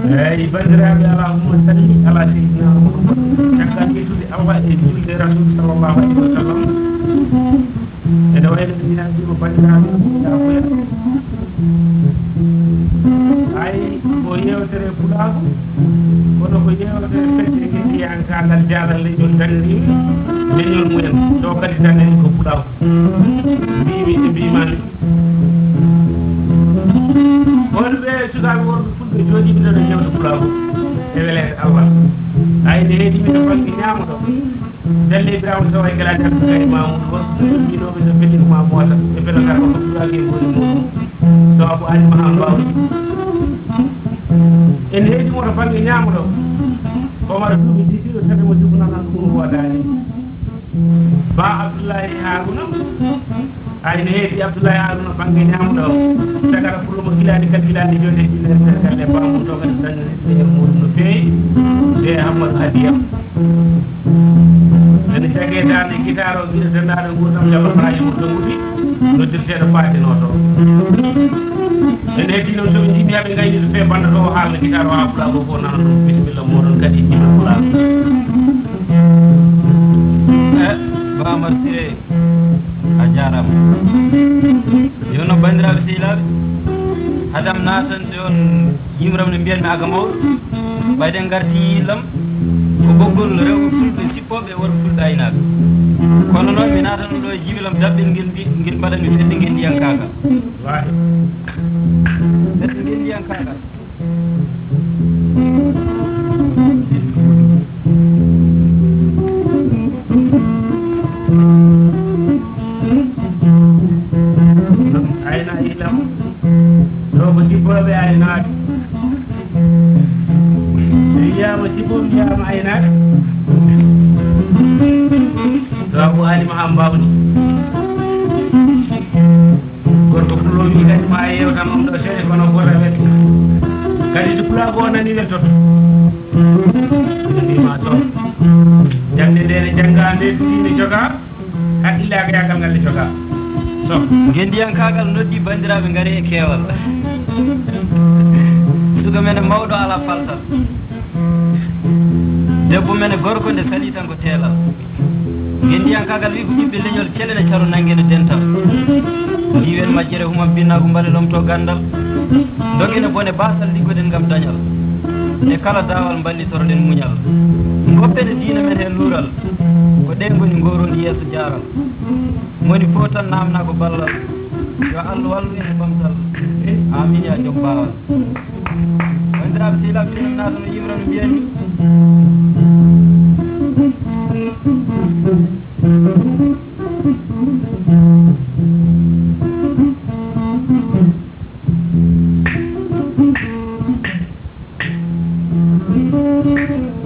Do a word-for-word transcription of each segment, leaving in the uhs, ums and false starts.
Eeyi, banndiraaɓe, allahumma salli ala sayyidina Muhammad. Caggal yettude Allah e julde Rasul sallallahu alaihi wa sallam, ene wayno mi nanndima banndiraaɓe, yaa koya. Ay, ko yeewtere pulaagu, kono ko yeewtere fedde ngenndiyankaagal jaalal leñol dañnii leñol mumen. Ɗo kadi dañnii ko pulaagu. Mbimi, mbimami. Wonɓe sukaaɓe worɓe fulɓe jooɗiiɓe ɗo, ɗo jewta pulaagu e weleede Allah. Ay, ne heedi min to bannge ñaamo ɗo. Belle Ibrahima Sow e Galaadi Abdoulaye Mamoudou, worɓe fulɓe ɗo, ɓe no belli ko ma moota. E belle ngal ko fulɓe ake ngoni muɗum. Ɗo ko Alima Hambaw. En heedi mo to bannge ñaamo ɗo. Omar Duuɓi Didi ɗo, tawi mo joguno nan ɗum woodaani. Ba Abdoulaye Haruna. Ay, ne heedi Abdoulaye Haruna bannge ñaamo ɗo. Tagara pullo mo gilaani kal gilaani jonde jinde nder galle baamu to kadi dañde e muɗum no feewi. E Amadou Hadiya. Ene jagee daande gitaar o, gila denndaangal nguurndam Jallo Ibrahima Donnguɗi, noddirteeɗo Faati Nooto. Ene heddii noon, so ɓe njiɗi haa ɓe ngayni to fee bannda to, o haalna gitaar o haa pulaagu fof nana ɗum. Bisimilla mooɗon kadi, yimɓe pulaagu. Eh, Ba Amar Siré, a jaaraama. Yo no banndiraaɓe sehilaaɓe, hadam naatande on yimram no mbiyanmi aga mawɗo, ɓayde ngarti lam ko ɓoggol rewɓe fulɓe sippooɓe e worɓe fulɓe aynaaɓe. Kono noon mi naatano ɗo e jibilam daɓɓel ngel mbi-, ngel mbaɗanmi fedde ngenndiyankaagal. Fedde ngenndiyankaagal. Ayna ilam. Ɗo ko sippooɓe aynaaɓe. So wiyaama sippo, wiyaama aynaaɓe. Ɗo ko Alima Hambawni. Gorko pullo wi kadi ma yewtan on ɗo seeɗa kono fota wet. Kadi so pulaagu o nani weltoto. Ina mbima to. Jannde nde ne jannga, nde diine joga. Hakkillaagal ngal ne joga. So. Ngenndiyankaagal noddi banndiraaɓe ngare e keewal. Suka men e mawɗo ala faltal. Debbo men e gorko nde sali tan ko teelal. Ngenndiyankaagal wi ko ɓiɓɓe leñol cele ne caro nannge no dental. Ndiwen majjere humam binnaagu mbale lomto ganndal. Ndogen e bone baasal liggoɗen ngam dañal. E kala daawal mballitoroɗen muñal. Ngoppen e diina men he luural. Ko ɗe ngoni ngoroondi yeeso jaaral. Moni fof tan naamna ko ballal. Yo Allah wallu en e ɓamtal. Amin ya joom baawal. Banndiraaɓe sehilaaɓe, minen naata no yimra no mbiyanmi.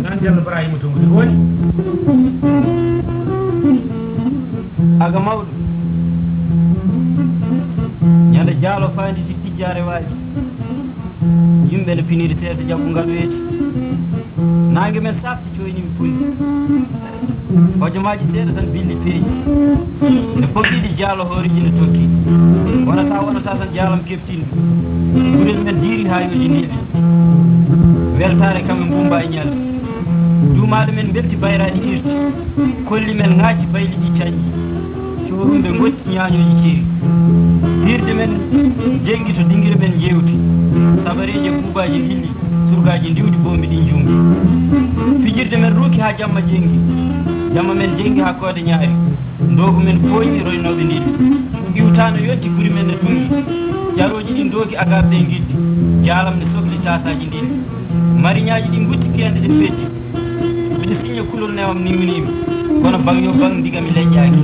Nan Jallo Ibrahima to ngoni woni. Aga mawɗo. Ñande jaalo faandi tijjaare waaji. Yimɓe no piniri seeso jaggu ngal weeti. Naange men saafti coynimi pulli. Hojomaaji seeɗa tan billi peeji. Ne poggiɗi jaalo hoore jine tokki. Wonata, wonata tan jaalam keftindu. Gurel men diiri haa yoji neeɓi. Weltaare kam e mbumba e ñalli. Duumaaɗo men mbelti bayraaɗi irti. Kolli men ŋaaji bayliɗi cañji. Coorumɓe ngotti ñaañooji ceewi. Hiirde men jengi to dingire men jeewti. Sabareeji e buubaaji ndilli. Surgaaji ndiwdi boombi ɗi njuumbi. Fijirde men ruuki haa jamma jengi. Jamma men jengi haa koode ñaari. Ndoogu men fooyni roynooɓe ndilli. Iwtaano yonti guri men ne tungi. Jarooji ɗi ndoogi agaaɓe ɓe ngiddi. Jaalam ne sokli taasaaji ndilli. Mariñaaji ɗi ngutti piyanɗe ɗe feƴƴi. Miɗo siñña kulol newam niwniimi. Kono baŋ yo baŋ ndiga mi leƴƴaaki.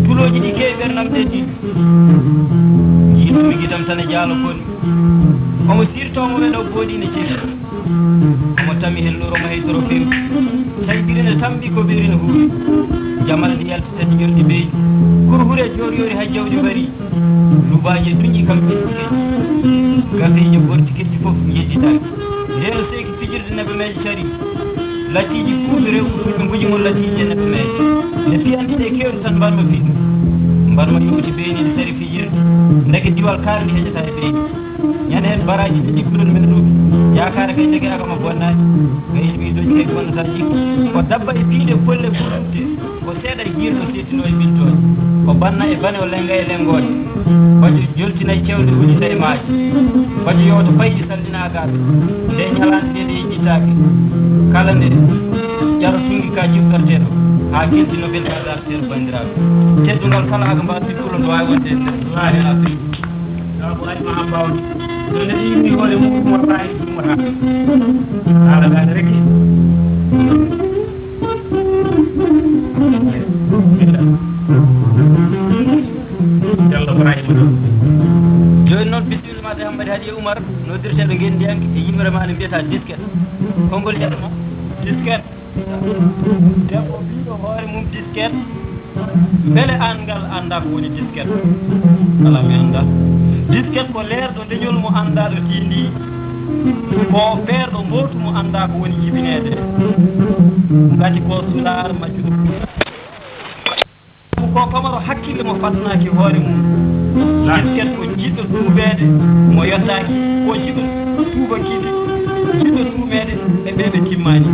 Tulooji ɗi keewi ɓernam ɗe ɗiɗi. Jiiɗumi gidam tan e jaalo koni. Omo sirtoo mo ɓe ɗo booɗi ne ceeɗi. Omo tami heen loro mo hay toro few. Tawi biri ne tambi ko biri ne huuri. Jamal ndi yalti tati ñolɗi beyi. Kurhure joor yoori hay jawdi mbari. Lubaaji e duñi kam ɓe keƴi. Gafeeji e borti keƴi fof njedditaaki. Ndeen o seeki fijirde nebemeeje cari. Lacciiji kuuɓi rewɓe ɓe mbuji mo lacciiji e nebemeeje. Nde piyanti ɗe keewɗi tan mbarma fiɗɗi. ma yowti beeniiɗi sari fijirde. Ndeke diwal kaaldi heƴataa e beeni. Ñande heen baraaji ɗiɗi ɗigguɗon men ɗum. Yaakaare kay ndegeyaaka ma bonnaani. Kay miijooji kay bonnata jikki. Ko dabba e piiɗe folle gurɗuɗe. Ko seeɗa e jiirɗo seedinoo e ɓiltooje. Ko banna e bane o lennga e lenngooje. Bajo joltinay cewle woni tawi maaje. Bajo yowta payɗi salɗinaakaaɓe. Nde ñalaande nde nde yejjitaake. Kala nde ƴaro tungi ka jibgarteeɗo. Haa kelti no belta darteeɗo banndiraaɓe. Teddungal kala aka mbaasi kulo no waawi wonde e nder. Waawi Afrique. Tawa ko waɗi ma haa mbaawdi. Ɗum ne yimmi hoore mum mo tawi ɗum wata. Haala gaade rek. Jallo Ibrahima. Jooni noon bisimilla ma de Hammadi Hadi Oumar, noddirteeɗo ngenndiyanke e yimre ma ne mbiyata Disket. Konngol yeɗo ma? Disket. Debbo biiɗo hoore mum Disket. Mbele aan ngal anndaa ko woni disket? Alaa mi anndaa. Disket ko leerɗo leñol mo anndaa ɗo tiindii. Ko feerɗo mbootu mo anndaa ko woni jibineede. Ngati ko sulaar majjuɗo. Ko kamaro hakkille mo fasnaaki hoore mum. Disket ko jiɗɗo tuubeede mo yottaaki. Ko jiɗɗo tuuba kiifi. Jiɗɗo tuumeede e ɓe ɓe timmaani.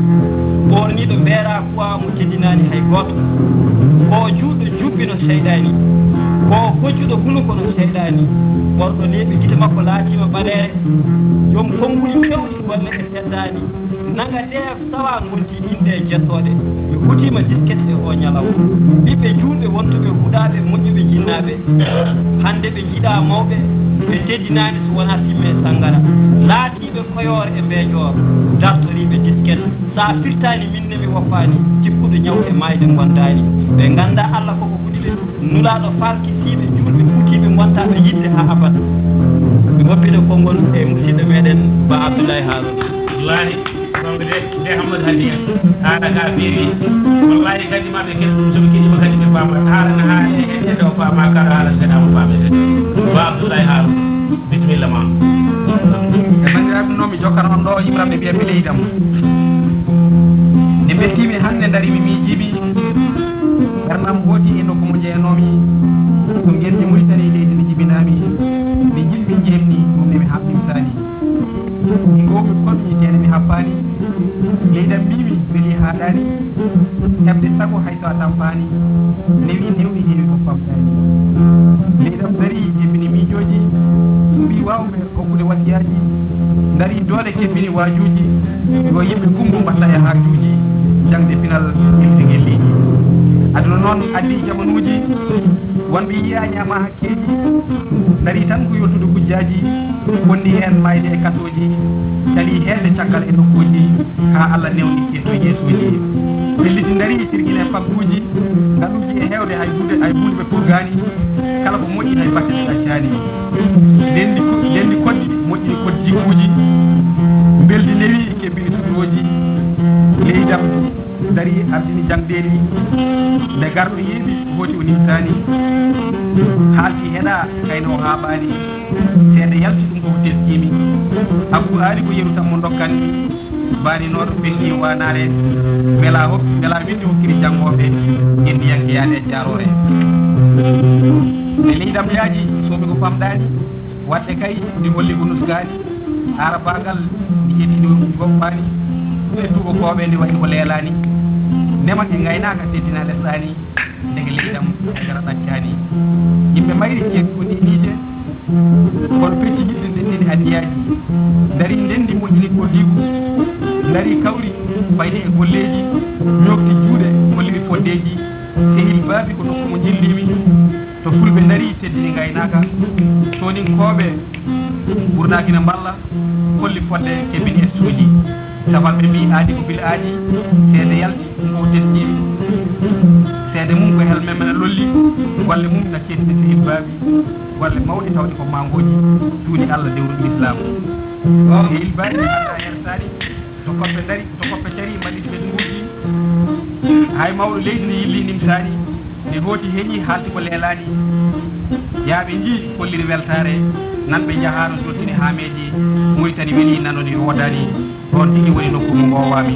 Ɓoorniiɗo mbeera kuwa mo teddinaani hay gooto. Ko juuɗo jubbino seyɗaani. Ko koccuɗo hunuko no seyɗaani. Ɓorɗo leeɓi gite makko laatiima ɓaleere. Joom konguɗi pewɗi golle e teddaani. Nanga ɗe sawa ngonti inɗe jettooɗe. Ɓe hutiima disket e o ñalawma. Ɓiɓɓe juulɓe wontuɓe huɗaaɓe moƴƴuɓe jinnaaɓe. Hannde ɓe njiɗaa mawɓe ɓe teddinaani so wonaa simme sanngara. Laatiiɓe koyoor e mbeejoor, dartoriiɓe disket. Sa firtaani min ne mi woppaani, cikkuɗo ñaw e maayde ngondaani. Ɓe nganndaa Alla koko huɗi ɓe, nulaaɗo farkisiiɓe, juulɓe, kutiiɓe, ngontaaɓe yiɗde haa abada. Mi woppino konngol e musidɗo meɗen Ba Abdoulaye Harouna. Wallaahi, ɗum de, de Hammadi Hadi en. Haala ka feewi. Wallaahi, kadi ma ɓe keɗi ɗum, so ɓe keɗiima kadi ɓe paama. Haala na haali e, e, e ɗo paama, kala haala so kadi ama paamede. Ba Abdoulaye Harouna. Bisimilla ma. E banndiraaɓe, ɗum noon mi jokkata on ɗo yimramɓe mbiya mi leydam. Nde mbeltiimi hannde, ndariimi miijiimi. Ɓernam hooti e nokku mo jeyanoomi. Ko ngenndi Muritani leydi ndi jibinaami. Ndi jilmi njemni, ɗum ne mi haɓɓimtaani. Min ngoomi koɗmi teene mi happaani. Leydam mbiimi weli haaɗaani. Heɓde sago hay so a tampaani. Newi newɗi heewi ko famɗaani. Leydam darii jemmini miijooji. Mbi waawɓe hokkude wasiyaaji. Darii doole kebbini waajuuji. Yo yimɓe gumbu mbatta e haajuuji. Jaŋde pinal yimde ngelliiji. Aduna noon addi jamanuuji. Wonɓe yiyaa ñaama keeji, ndarii tan ko yottude hujjaaji, wonndi heen maayde e kasooji, calii heedde caggal e nokkuuji, haa Alla newni kettoy yeesuuji. Pelliti ndarii cirgine fagguuji, ngaluuji e heewde hay huunde, hay huunde ɓe purgaani, kala ko moƴƴi hay batte ɓe ɗaccaani. Ndenndi ko-, ndenndi koɗdi moƴƴini koɗdi jikkuuji, mbeldi newi kebbini sutrooji, leydam darii ardini jaŋdeeli. Nde garɗo yeeɓi hooti o nimsaani. Haalti heɗa kayno o haaɓaani. Seede yalti ɗum ko teskiimi. Abou Aali ko yeru tan mo ndokkanmi. Baaninooɗo ɓenni waanaare. Mbela hokki, mbela winndi hokkiri janngooɓe. Ngendiyanke yaade e jaaroore. Nde leydam yaaji soomi ko famɗaani. Waɗde kay ndi holli ko nuskaani. Aara baagal ndi heɗi ɗo ndi goppaani. Ɗum e tuubakooɓe ndi waɗi ko leelaani. Ndema e ngaynaaka teddina lesɗaani. Ndeke leydam e dara ɗaccaani. Yimɓe mayri ceeɗi ko ni miije. Kono pecci yiɗde ndendini anniyaaji. Ndarii ndenndi moƴƴini kolliigu. Ndarii kawri fayde e golleeji. Ñoofti juuɗe kolliri foddeeji. Sehil baabi ko nokku mo njilliimi. To fulɓe ndarii teddini ngaynaaka, sooninkooɓe ɓurnaaki na mballa, holli fodde kebbini e suuji. Safalɓe mbii aadi ko bil aadi, seede yalti ɗum ko teskiimi. Seede mum ko hel memena lolli, golle mum na ceeɗi sehil baabi, golle mawɗe tawde ko mangooji, tuuni Alla dewruɗo Islaam. Sehil baabi haa hersaani, to koppe ndarii, to koppe carii mbaɗi ɓesnguuji. Hay mawɗo leydi ne yilli nimsaani. Nde hooti heñi haalti ko leelaani. Yaaɓe njii kolliri weltaare. Nan ɓe njahaano jottini haameeji. Muritani weli nanoni woodaani. Ɗoon tigi woni nokku mo ngoowaami.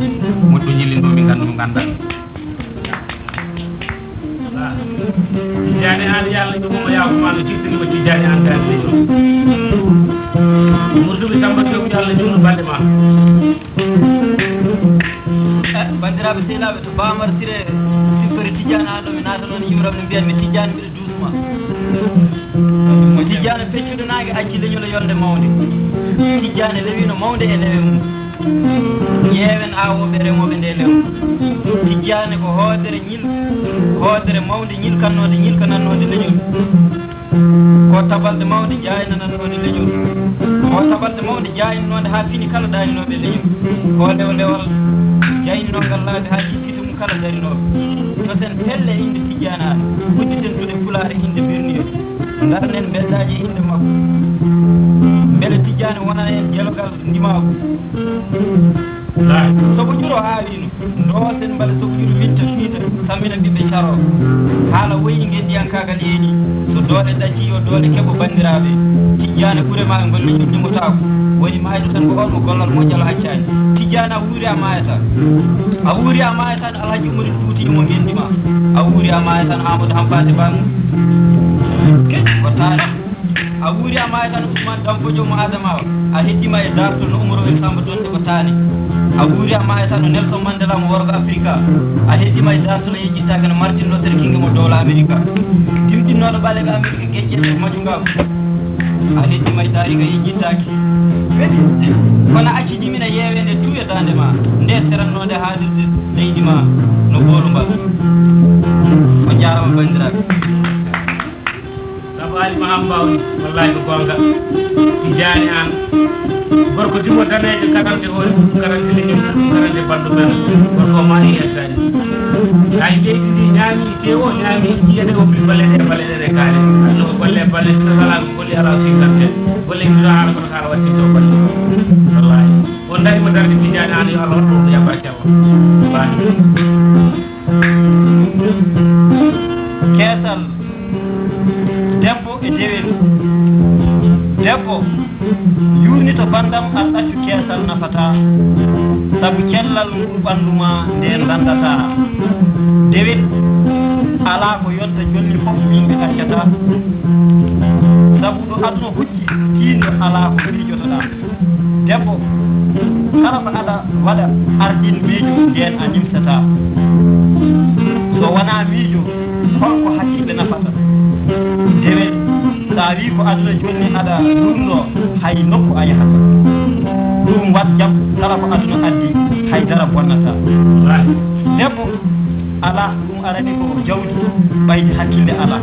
Moƴƴo njillinɗo mi nganndu mo nganndaa. Tijjaani Aan, yo Allah yurmo, yaafo ma, no ciftiri ko Tijjaani Aan Gaandi Leydi. Murduɓe Samba Diop, yo Allah juutnu balɗe ma. Eh, banndiraaɓe sehilaaɓe, to Baamar Siree sippere Tijjaani Aan ɗo, mi naata noon yimram no mbiyan mi Tijjaani mbiɗa duusma. Mo Tijjaani peccuɗo naange acci leñol e yolnde mawnde. Tijjaani lewino mawnde e lewe mum. Ƴeewen aawooɓe e remooɓe nde lewru. Tijjaani ko hoodere ñil, hoodere mawnde ñilkannoode, ñilkannoode leñol. Ko tabalde mawnde jaaynanannoode leñol. Ko tabalde mawnde jaaynanoonde haa fini kala ɗaaninooɓe leñol. Ko lewlewal jaaynanoogal laabi haa jippita mum kala darinooɓe. To sen pelle innde Tijjaani Aan, udditen duɗe Pulaar e innde Birniiɗo. Ndarnen mbeddaaji e innde makko. Mbele Tijjaani wonana en gelogal ndimaagu. Soɓo ƴuro haa wiino, ndoosen mbaɗa soɓo ƴuro winta fiita, sammina ɓiɓɓe caroo. Haala woyi ngenndiyankaagal yeeɗi, so doole ɗaccii yo doole keɓo banndiraaɓe. Tijjaani ɓure maa e golle ƴuɗɗimotaako, woni maayde tan ko on mo gollal moƴƴal accaani. Tijjaani a wuuri a maayataa. A wuuri a maayataa no Alhaji Umaru Fuuti mo ngenndi maa. A wuuri a maayataa no Amadou Hampaate Ba mum. Ko taani. A wuuri a maayataa no Ousmane Danfodio mo Adamawa. A heddima e darto no Umaru El Samba Donde ko taani. A wuuri a maayataa no Nelson Mandela mo worgo Afrika. A heddima e darto no yejjittaake no Martin Luther King mo dowla Amerika. Dimɗinnooɗo ɓaleeɓe Amerika gejjete e majungaagu. A heddima e taariika yejjittaake. Kono a accidii min a yeeweende tuuya daande ma. Nde serannoonde haalirde leydi ma no ɓoolumbal. On njaaraama banndiraaɓe. Sabu Ali Maham Bawɗi, wallahi ko goonga. Tijjaani Aan. Gorko dimo daneejo, karante hoore mum, karante leñol mum, karante banndo men. Gorko o maari yettaani. Hay leydi ndi ñaami, tewo ñaami, yiyane o ɓuri balleɗe, balleɗe ɗe kaali. Anno ko golle, balle, so alaa ko golli, alaa ko sikkante. Golle ɗiɗo haala kono haala waɗti to golle. Wallahi. On dari mo darde Tijjaani Aan, yo Allah waɗ ɗum, ya barke Allah. Wallahi. Keesal debbo e dewel. Debbo, yuurnito banndam, aɗa accu keesal nafataa, sabu cellal ngu ɓanndu maa ndeen ranndataa. Dewel, alaa ko yonta jolni fof miin mi accataa, sabu ɗo aduna hucci, tiindo alaa ko miijotoɗaa. Debbo, kala ko aɗa waɗa ardin miijo, ndeen a nimsataa. So wonaa miijo, hol ko hakkille nafata? Dewel, so a wii ko aduna jonni aɗa ɗumɗo, hay nokku a yahata. Ɗum waɗ jam, kala ko aduna addi, hay dara bonnataa. Debbo, alaa. Ɗum arani ko jawdi, ɓayde hakkille alaa.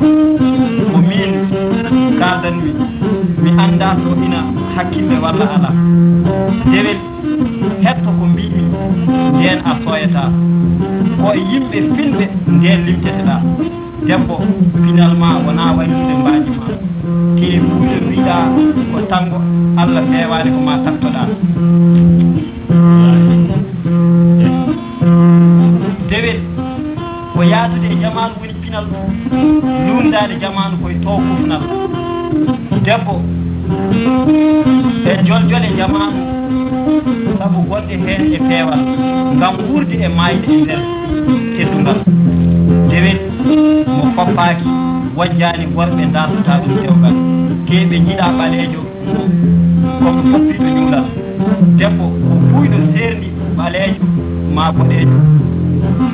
Ko miin kaaldanmi, mi anndaa so ina hakkille walla alaa. Dewel, hetto ko mbiimi, ndeen a sooyataa. Ko e yimɓe finɓe ndeen limteteɗaa. Debbo, pinal maa wonaa waylude mbaaji maa. Tee fuuyo mbiɗaa ko tanngo Allah feewaani ko maa taktoɗaa. Dewel, ko yahdude e jamaanu woni pinal, luumdaade jamaanu koye too kufnal. Debbo, e joljole jamaanu, sabu gonɗe heen e peewal, ngam wuurde e maayde e nder teddungal. Dewel, mo foppaaki, wojjaani worɓe ndartataa ɗum dewgal, tee ɓe njiɗa ɓaleejo. Ko mo foppiiɗo ñuulal. Debbo ko puuyɗo seerndi ɓaleejo maa boɗeejo.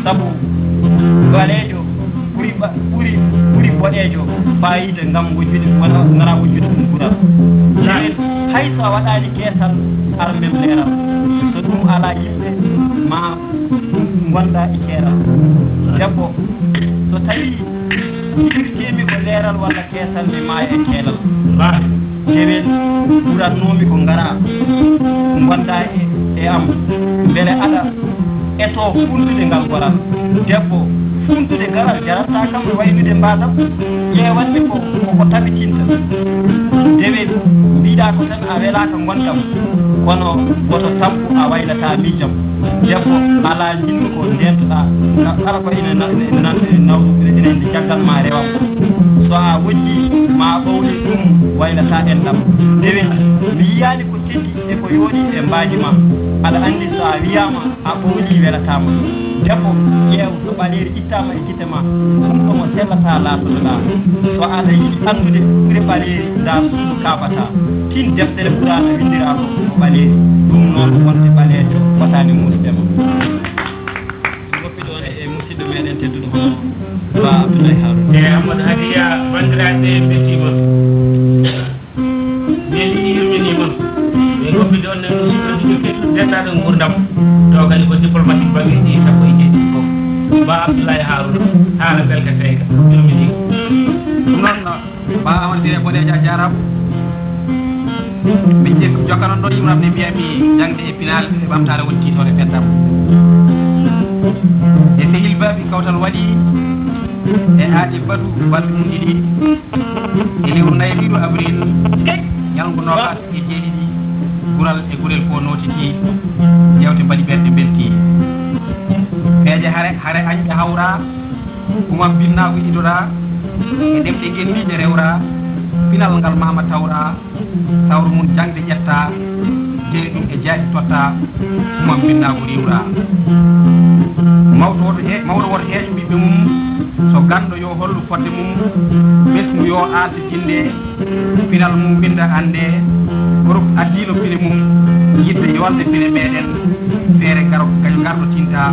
Sabu ɓaleejo ɓuri ɓa-, ɓuri, ɓuri boɗeejo faayiida ngam wujjude, wona, ngara wujjude ɗum ɓural. Hay so a waɗaani keesal, ar mem leeral. So ɗum alaa yimɓe, ma ngonɗaa e keeral. Debbo, so tawii Sifirtee-mi ko leeral walla keesal, mi maaya e keelal. Dewel, ɓurannoo-mi ko ngaraa, ngondaa e, e am, mbele aɗa etoo funtude ngal goral. Debbo, funtude garal jarataa kam waylude mbaadam, ƴeewan-mi ko, ko, ko tabitinta. Dewel, mbiɗaa ko tan a welaaka ngonɗam, kono woto tampu a waylataa miijam. Debbo, alaa jinnuko ndeentoɗaa, ka-, kala ko ina na-, ina nan-, ina nawru-, ina, ina caggal ma rewam. So a wojji ma ɓawli ɗum waylata enɗam. Ndewen, mi yiyaani ko teddi e ko yooɗi e mbaaji ma. Aɗa anndi so a wiyaama a ɓawli welataama. Debbo, ƴeew, so ɓaleeri ittaama e gite ma, ɗum ɗo mo sellataa laatoto-ɗaa. So aɗa yiɗi anndude ɓure ɓaleeri, ndaa suudu kaabataa. Tin deftere Quraana winndiraa ko ko ɓaleeri. Ɗum noon wonde ɓaleejo fotaani muusude ma. Goppi ɗoon e musidɗo meɗen tedduɗo hono Ba Abdoulaye Harouna. E Amadou Hadiya, banndiraaɓe, mbeltiima. Min yurminii mon. Min goppide on nen musidɓe tedduɓe, dental nguurndam. Taw kadi ko diplomatique bannge ɗi sappo e jeeɗiɗi fof. Ba Abdoulaye Harouna, haala belka seyka, yurminii. Ɗum noon, Ba Amadou Siré Boneejo, a jaaraama. Min jokka noon ɗo yimram ne mbiya mi jaŋde e pinal e ɓamtaare woni tiitoore peddam. E sehil baabi kawtal waɗi e aadi batu balɗe mum ɗiɗi. E lewru nayi ɗiɗo avril, ñalngu noogaas e jeeɗiɗi, gural e gurel fof nootitii, jeewte mbaɗi ɓerɗe mbeltii. Peeje hare, hare añɓe hawraa, kumam binnaagu idoraa, e ɗemɗe genniiɗe rewraa, pinal ngal maama tawraa, sawru mum jaŋde ƴettaa, jeyi ɗum e jaaƴi tottaa, kumam binnaagu riiwraa. Mawɗo woto he-, mawɗo woto heeƴu ɓiɓɓe mum, so ganndo yo hollu fodde mum, ɓesngu yo aalde jinde, pinal mum winnda annde, Europe addiino pine mum, yidde yolde pine meɗen, feere garo-, ngarɗo tinta,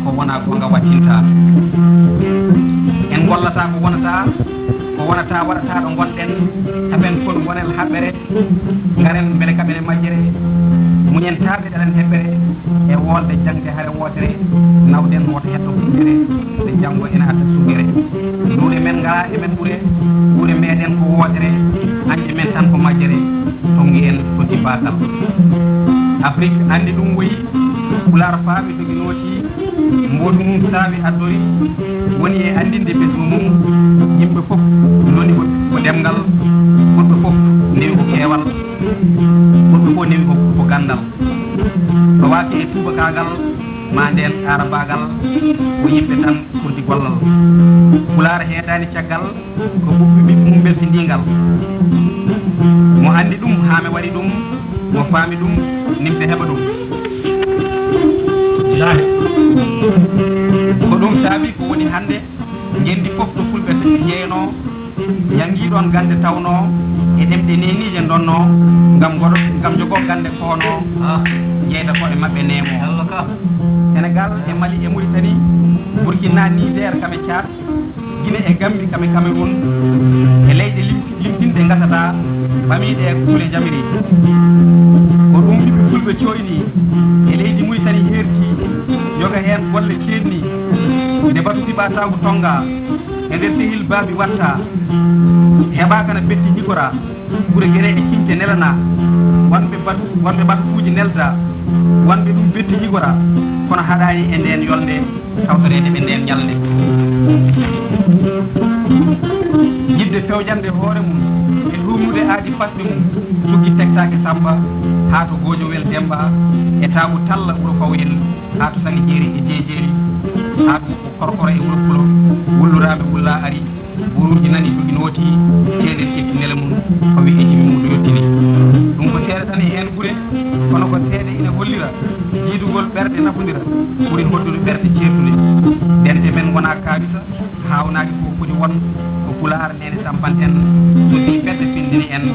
ko wona goonga wattinta. En ngollata ko wonata, ko wonata waɗata ɗo ngonɗen, tapen kon wonel haɓɓere, ngaren mbele kaɓene majjere, muñen taaɓe ɗaɗen heɓɓere, e wolde jaŋde hare wootere, nawden woto heddo kuɓɓere, nde janngo ena adda suɓere. Luure men ngaa e men ɓure, ɓure meɗen ko wootere, añɓe men tan ko majjere, tonngi en foti baasal. Afrik anndi ɗum woyi, Pulaar faami dogi nooti, mbootu mum saawi addori, woni e anndinde ɓesngu mum, yimɓe fof ndoni ko, ko ɗemngal, goɗɗo fof newi ko keewal, goɗɗo fof newi ko, ko ganndal. Ɗo waasi e tuubakaagal, maa ndeen aarabaagal, ko yimɓe tan ɓurdi gollal. Pulaar heedaani caggal, ko ɓuɓɓe ɓiɓɓe mum mbeltindii ngal. Mo anndi ɗum haa mi waɗi ɗum, mo faami ɗum, nimse heɓa ɗum. Bilaahi. Ko ɗum saabi ko woni hannde, ngenndi fof to fulɓe jeeynoo, njanngi ɗoon gannde tawnoo, e ɗemɗe neeniije ndonnoo, ngam goɗo, ngam jogoo gannde koonoo, ah, jeyda ko e maɓɓe neemoo. Yalla ka. Senegal e Mali e Mauritanie, Burkina, Niger, kame Caad, Gine e Gambi kame Cameroun, e leyɗe lim-, limtinɗe ngasataa, ɓamiiɗe e kuule njamiri. Ko ɗum ɓiɓɓe fulɓe cooyni, e leydi Muritani heerti, yoga heen golle ceedni. Nde batu siɓataagu tonngaa, e nder sehil baabi wattaa, heɓaaka na betti jigoraa. Gure gere e ciñce nelanaa, wonɓe batu, wonɓe batuuji neldaa, wonɓe ɗum betti jigora, kono haɗaani e ndeen yolnde tawtoreede ɓe ndeen ñalnde. Yiɗde fewjande hoore mum e ɗuumnude aadi fasde mum, tuggi tektaake Sammba haa to Goojowel Demmba e Taabu Talla wuro Fawyel, haa to Sangijeeri e Jeejeeri, haa to Korkoro e wuro Pulo, wulluraaɓe wullaa ari. Buuruuji nani jogi nooti, ceeɗel ƴetti nele mum, o wi'i ƴimi mum yottini. Ɗum ko seeɗa tan e heen gure, kono ko seede ina hollira jiidugol ɓerɗe nafondira ɓuri hoddude ɓerɗe ceertuɗe. Dente men ngonaa kaawisa, haawnaaki ko foti won, ko Pulaar neene sampanten, so fii fedde findini en,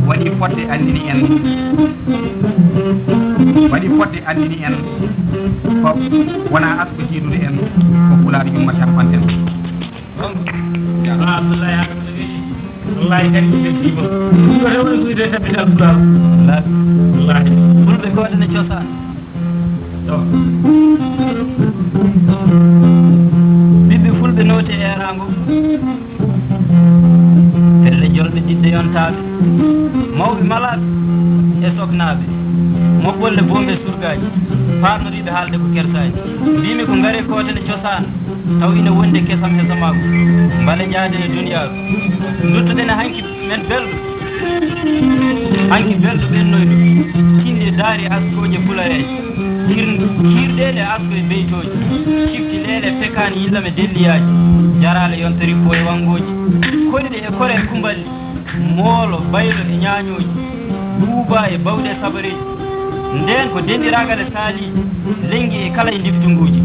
waɗi fodde anndini en, waɗi fodde anndini en, ko wonaa asɓe jiidude en, ko Pulaar yumma sampanten. Abdoulaye Adama no weeli. Wallahi kadi ko ɓe jiima. Ɗum ko rewde ko wiyetee capital Pulaar. Wallahi. Fulɓe gooto ne cosaan. To. Ɓiɓɓe fulɓe nooti e eeraango. Pelle jolɓe diɗɗe yontaaɓe. Mawɓe malaaɓe e soknaaɓe. Moɓɓolle boomɓe surgaaji. Paarnoriiɓe haalde ko kersaaji. Mbiimi ko ngaree kootene cosaan. Taw ina wondi kesam e samaagu, mbale jaade e duniyaaru. Nduttuɗen e hanki men belɗo. Hanki belɗo ɓennoyɗo. Kinɗe daari askooje fulareeje. Kir-, kiirɗeele asko e beytooji. Cifti leele pekaani yillam e delliyaaji. Jaraale yontori ko e wanngooji. Koyɗe e kore e kumballi. Moolo, baylo e ñaañooji, buuba e bawɗe e sabareeji. Ndeen ko denɗiraagal e saaliiji, lenngi e kala e ndiftunguuji.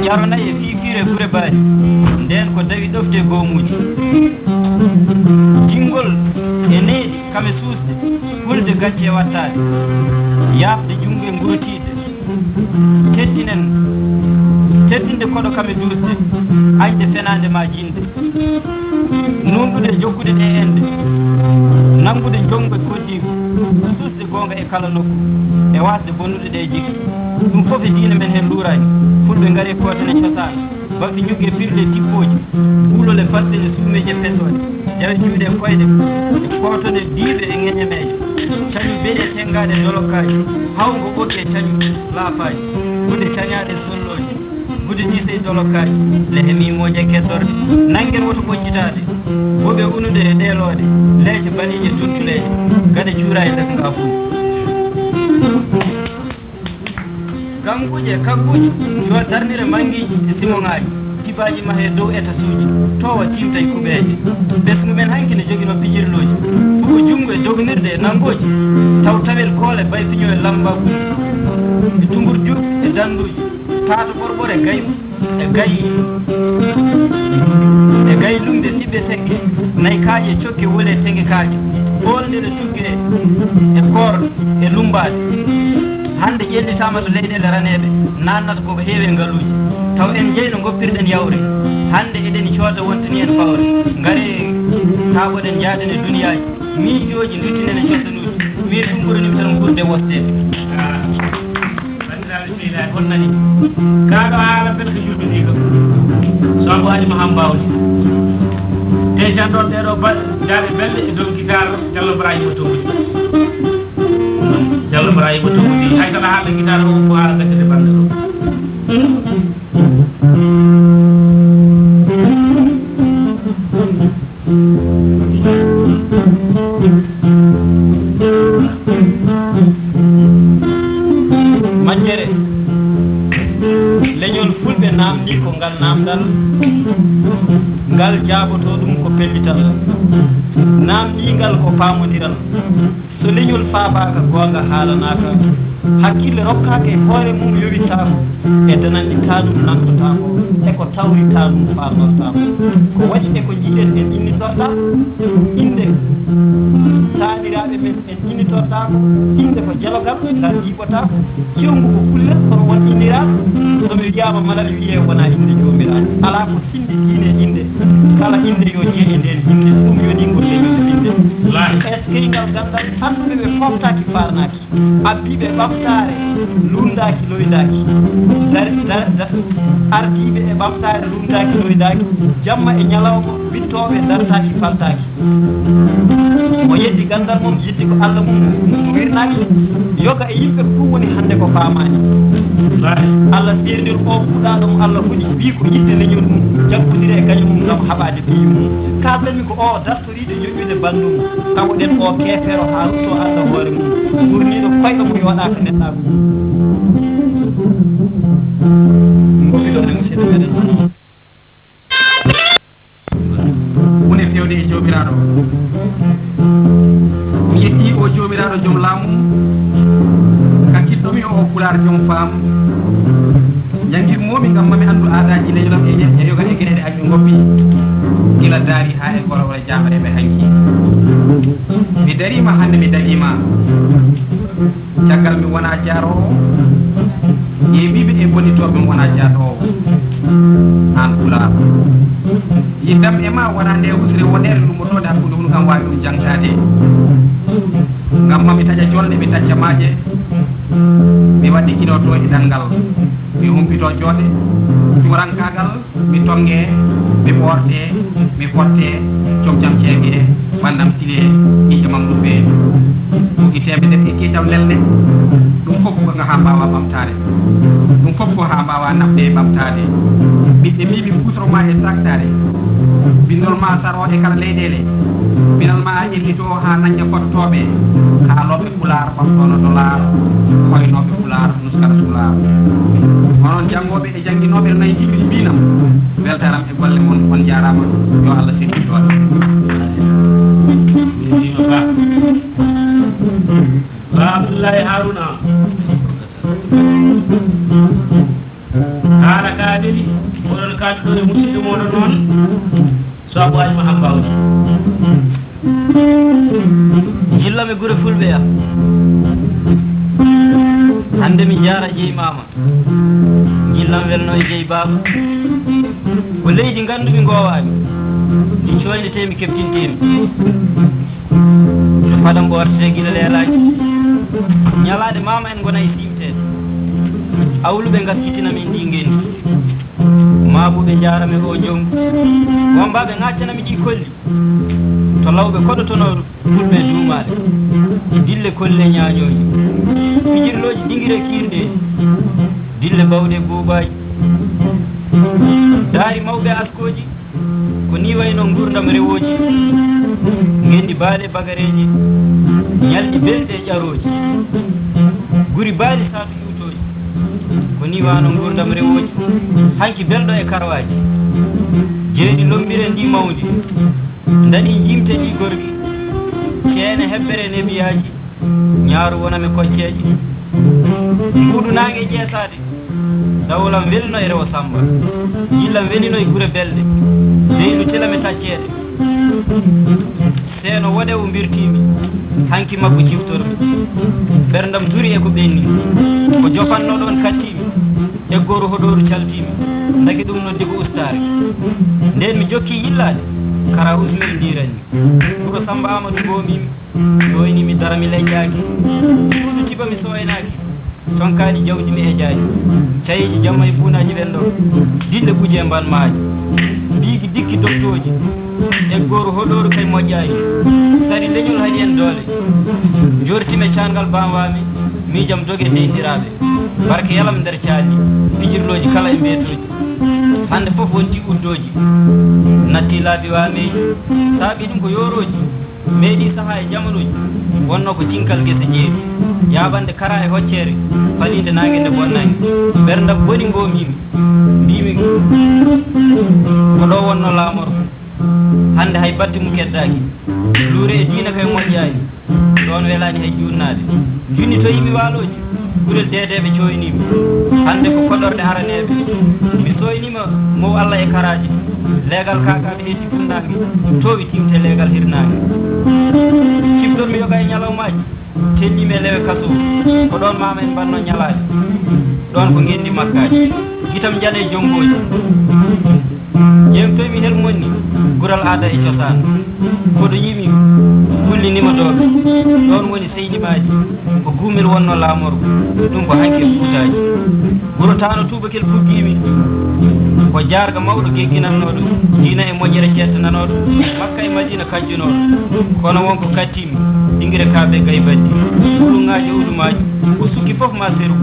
Jaro nayi e fiifiire gure baali, ndeen ko dawi ɗofde goomuuji. Jinngol e needi kam e suusde, hulde gacce e wattaade, yaafde junngo e nguro tiiɗde. Teddinen, teddinde koɗo kam e duusde, añde fenaande ma jinnde. Nuunɗude e jokkude ɗe enɗe, nanngude njoñgu e koɗdiigu, suusde goonga e kala nokku, e waasde bonnude ɗe jikki. Ɗum fof e diine men heen luuraani. Fulɓe ngare kootane cosaan, bafe ñugge pirle tippooji, guulole fasɗe e suumeeje pesooje, jawe juuɗe e koyɗe, e kootone diiɓe e ŋeññameeje, cañu beɗe tenngaaɗe dolokkaaji, hawngo ɓogge cañu laafaaji, gude cañaaɗe sollooje. Gude ɗi sey dolokkaaji, lehe miimooje keddorɗe, nanngen woto ɓoccitaade. Woɓe unude e ɗeelooɗe, leece baliije tottuleeje, gade cuuraayi les ngaa fuu. Gannguuje e kagguuje, yo darnire manngiiji e simoŋaaji, tibaaji mahee dow etasuuji, toowa tiimta e kuɓeeje. Ɓesngu men hanki ne joginoo pijirlooji, fugo junngo e dognirde e nanngooji, taw tawel koole bay piño e lamba ɓuri, e tumbur juuɓ e dannduuji. Taato ɓorɓore gayu e gayi, e gayi lumbe sibbe sekke, nayi kaaƴe cokke wole tenge kaaƴe, ɓoolnde no tugge e koor e lumbaade. Hannde ƴellitaama to leyɗeele raneeɓe, naatnata ko ko heewi e ngaluuji. Taw en njey no ngoppirɗen yawre. Hannde eɗen cooda wonta ni en fawre. Ngare taaɓoɗen njaaden e duniyaaji. Miijooji nduttinen e cottanuuji. Wiye ɗum ɓuranimi tan ɓurde wosde. Banndiraaɓe sehilaaɓe, on nani? Kaa ɗo haala belɗo yurminii kam. So a waɗi mo hambawdi. Te janɗon ɗee ɗo ba-, jaaɓe belɗe e dow gitaar Jallo Ibrahima Towdi. Jallo Ibrahima Towdi. Hay kala haala gitaar o ko haala gaccete bannde ɗo. Majjere, leñol fulɓe naamndii ko ngal naamndal, ngal jaabotoo ɗum ko pellital, naamndii ngal ko paamondiral. So leñol faabaaka, goonga haalanaaka, hakkille rokkaaka e hoore mum, yowittaako e dananɗe taanum, nanndotaako e ko tawri taanum, faalnortaako. Ko waɗi e ko njiɗen en innitorɗaa, innde taaniraaɓe men en innitorɗaako, innde ko jalogal, ngal jiiɓotaako, cewngu ko kullel, kono won inniraaɗo, so mi wiyaama malal wiyee wonaa innde joomiraaɗo. Alaa ko sinndi diine innde, kala innde yo jeeƴe ndeen innde, ɗum yoni ngol leñol innde. Eskey ngal ganndal, annduɓe ɓe fooftaaki, faarnaaki. Abbiiɓe ɓamtaare, lunndaaki, loyndaaki. Dar-, dar-, dar-, ardiiɓe e ɓamtaare, lunndaaki, loyndaaki. Jamma e ñalawma, wittooɓe, dartaaki, faltaaki. Mo yeddi ganndal mum, yidde ko Alla mum, mum wirnaaki. Yoga e yimɓe ko ɗum woni hannde ko faamaani. Alla seerdir o kuuɗaaɗo mo Alla hoɗi, wii ko yiɗde leñol mum, jaggondira e gaño mum ngam haɓaade piiw mum. Kaaldanmi ko o darto riiɗo yoɓude banndum, tawoɗen o keefeero haa ruttoo Alla hoore mum, ɓurniiɗo koyɗo mo yooɗaaka neɗɗaagu mum. Ngoppiɗo ne musidɗo meɗen. Woni fewde e Joomiraaɗo. Mi yetti o Joomiraaɗo joom laamu, ka kiɗɗomi o Pulaar joom faam. Janngirmoomi ngam mami anndu aadaaji leñol am e ye-, e yoga e geɗe ɗe añɓe ngoppi. Gila daari haa e gorowre jaabareeɓe hanki. Mi dariima hannde, mi dariima. Caggal mi wona jaaroowo, ƴeewiiɓe e bonnitooɓe mi wona jaaroowo. Aan Pulaar. Yiddam e ma wona nde rewoneere lummotoonde hakkunde hunu kam waawi ɗum jaŋtaade. Ngam ma mi taƴa jolɗe, mi tacca maaje, mi waɗɗikinoo tooñe danngal, mi humpitoo joote, cuurankaagal, mi tonngee, mi ɓoortee, mi fottee, comcam ceegee, ɓanndam silee, ƴiiƴam am luɓɓee, ɓoggi teemedere e keecam lelne, ɗum fof ko haa mbaawaa ɓamtaade. Ɗum fof ko haa mbaawaa naɓde e ɓamtaade. Ɓiɓɓe mbii mi puusoro ma e saktaare. Bindol ma saroo e kala leyɗeele. Pinal ma ƴellitoo haa nannja fototooɓe. Haalooɓe Pulaar ɓamtoono Dolaar. Hoynooɓe Pulaar nuskata Pulaar. Onon janngooɓe e jannginooɓe no nayi jiɗuɗi mbiinam. Weltaram e golle mon, on njaaraama. Yo Allah sirku doole. Ba Abdullahi Haruna. Haala ka Sabu ay ma habbawde. Njillam e gure fulɓe ya. Hannde mi jaara jeyi maama. Njillam welno e jeyi baaba. Ko leydi nganndu-mi ngoowaami. Ndi coyndetee-mi keftinteemi. No fadam o artete gila leelaaki. Ñalaaɗe maama en ngona e siimteede. Awluɓe ngaskittina min ndi ngenndi. Maabuɓe njaarame o jom. Wambaaɓe ŋaaccanami ɗi kolli. To lawɓe koɗotonoo fulɓe duumaade. Dille kolle ñaañooji. Pijirlooji dingire kiirɗe. Dille bawɗe buubaaji. Daari mawɓe askooji. Ko ni wayno nguurndam rewooji. Ngenndi baale bagareeji. Ñalɗi belɗe ƴarooji. Guri baali saatu iwtooji. Ko ni wano nguurndam rewooji. Hanki belɗo e karwaaji. Jeeri lombiren ndi mawndi. Ndani jimte ɗi gorki. Ceene hebbere nebiyaaji. Ñaaru woname kocceeje. Mbuuɗu naange ƴeesaade. Dawlam welino e rewo Samba. Yillam welino e gure belɗe. Leylu tilame tacceede. Seeno woɗe o mbirtiimi. Hanki makko ciftormi. Ɓerndam turi e ko ɓenni. Ko jofanno ɗon kattiimi. Eggooru hoɗooru caltiimi. Ndaki ɗum noddi ko ustaare. Nden mi jokki yillaade. Kara usmir ndiranmi. Wuro Samba Amadou goomiimi. Ɗoyni mi dara mi leñƴaaki. Suudu tiba mi sooynaaki. Tonkaani jawdi mi ejaaki. Cayeeji jamma e buunaaji ɓen ɗo. Diɗɗe kuje mban maaji. Biigi dikki doktooji. Eggooru hoɗooru kay moƴƴaani. Sari leñol haɗi en doole. Njorti me caangal baawaami. Miijam doge deyndiraɓe. Barke yalam nder caali. Pijirlooji kala e mbeetooji. Hannde fof wonti uddooji. Natti laabi waameeji. Saabi ɗum ko yoorooji. Meeɗi sahaa e jamanuuji, wonnoo ko cinkal gese jeeri, yaaɓande kara e hocceere, faliinde naange nde bonnange. Ɓerndam boni ngoomiimi, mbiimi ko ɗo wonnoo laamorgo. Hannde hay batte mum keddaaki. Luure e diina kay moƴƴaani. Ɗoon welaani hay juutnaade. Njunnitoyiimi waalooji. Gurel deedeeɓe cooyniima. Hannde ko koɗorɗe haraneeɓe. Mi sooyniima mow Alla e karaaji. Leegal kaakaaɓe heddi funnaange. Toowi tiimte leegal hirnaange. Ciftormi yoga e ñalawmaaji. Telliimi e lewe kasoo. Ko ɗoon maama en mbanno ñalaade. Ɗoon ko ngenndi makkaaji. Gitam njale jonngooji. Ƴeewtoymi hel monni. Gural aada e cosaan. Koɗo yimi. Kulli nima dooɓe. Ɗoon woni Seyni Maaji. Ko guumel wonno laamorgo, ɗum ko hanki e fuutaaji. Wuro Taano tuubakel puggiimi. Ko jaarga mawɗo gegginannooɗo, diina e moƴƴere ceettananooɗo, Makka e Madiina kajjunooɗo. Kono won ko kattiimi, dingire kaabe gay baddi. Ɓuluŋaaji e udumaaji, ko sukki fof ma seru.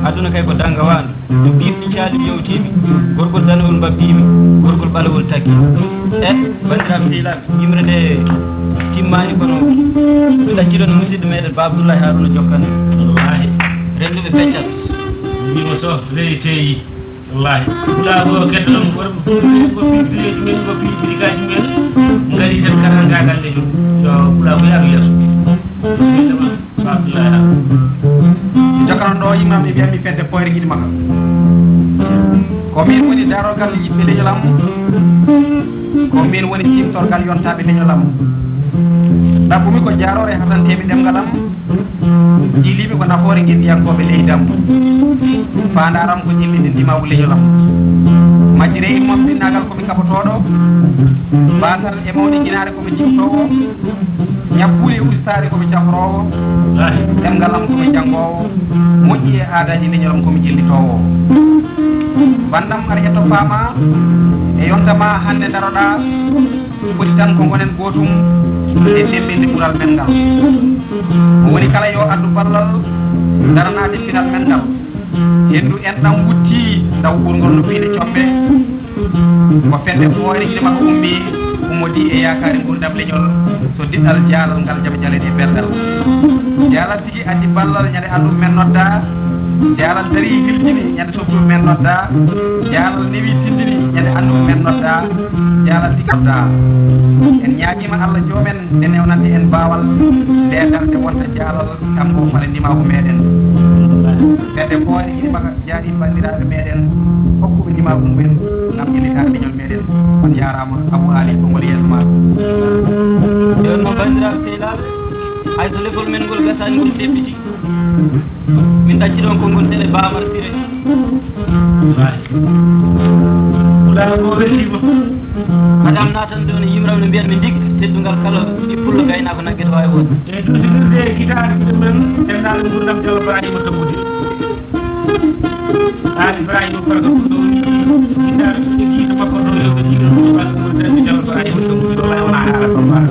Aduna kay ko dannga waandu. Ko biifɗi caali yewtiimi, gorgol danewol mbabbiimi, gorgol ɓalewol takki. E, banndiraaɓe sehilaaɓe, yimre nde timmaani kono ɗacciɗon musidɗo meɗen Ba Abdoulaye Haruna Jokkane. Wallaahi. Rennduɓe peccat. Mbimo so leydi teyi. Wallaahi. Pulaagu o keddoɗon ko worɓe fof ko piiɗi bileeji men, ko piiɗi birikaaji men. Ngari ten kala ngaagal leydi. Yo pulaagu yaaru yeeso. Jokkano ɗo imam e mbiyami fedde poyre giɗi makka. Ko min woni darorgal yiɓɓe leñol am. Ko min woni cimtorgal yontaɓe leñol am. Ɗaɓɓumi ko jarore hatantemi ɗemgal am. Jiilimi ko nafoore ngendiyankoɓe leydi am. Fandaram ko jillinde ndimagu leñol am. Majjire imam pinnagal komi kaɓotoɗo. Basal e mawɗe jinaare komi jimtowo. Ñabbuuli e ustaare ko mi jahoroowo, ɗemngal am ko mi janngoowo, moƴƴi e aadaaji leñol am ko mi jellitoowo. Banndam aɗa ƴetta faamaa e yonta maa hannde ndaroɗaa, foti tan ko ngonen gootum e semmbinde ɓural men ngal. Mo woni kala yo addu ballal daranaade pinal men ngal. Henndu enɗam wutti, taw ɓurngol no fiide coppe. Ko fedde fooyre ine makko ummi, ummodii e yaakaare nguurndam leñol, so diɗɗal jaalal ngal jaɓi jaleede e berɗal. Jaalal tigi addi ballal ñande anndu men nodda, jaalal darii hiljini ñande softu men nodda, jaalal newi tindini ñande anndu men nodda, jaalal tigi nodda. En ñaagiima Allah joomen nde newnande en baawal nde darde wonta jaalal kam ko fale ndimaagu meɗen. Fedde fooyre ine makko jaari banndiraaɓe meɗen hokkuɓe ndimaagu mumen ngam ƴellitaade leñol meɗen. On Jarama Abou Ali, ko ngol yeeso ma. Jooni noon, banndiraaɓe sehilaaɓe, hay so lefol men ngol gasaani, ngol seppiti, min ɗacci ɗon konngol tele Bamar Siré. Wulaare ko welii ma. Madame Natan ɗo ne yimram no mbiyan mi ndig teddungal kala ɗi pullo gaynaako nagge to waawi won. E dusinirde e gitaare ɗum men, denndaangal ngurdam Jallo Ibrahima Tambudi. Aan Ibrahima Farka ko ɗo woni gitaare ɗum e kiita makko ɗo yo ɓe ɗiɗo ɗum walla ɗum tan Jallo Ibrahima Tambudi, wallahi wona haala ko mbaɗa.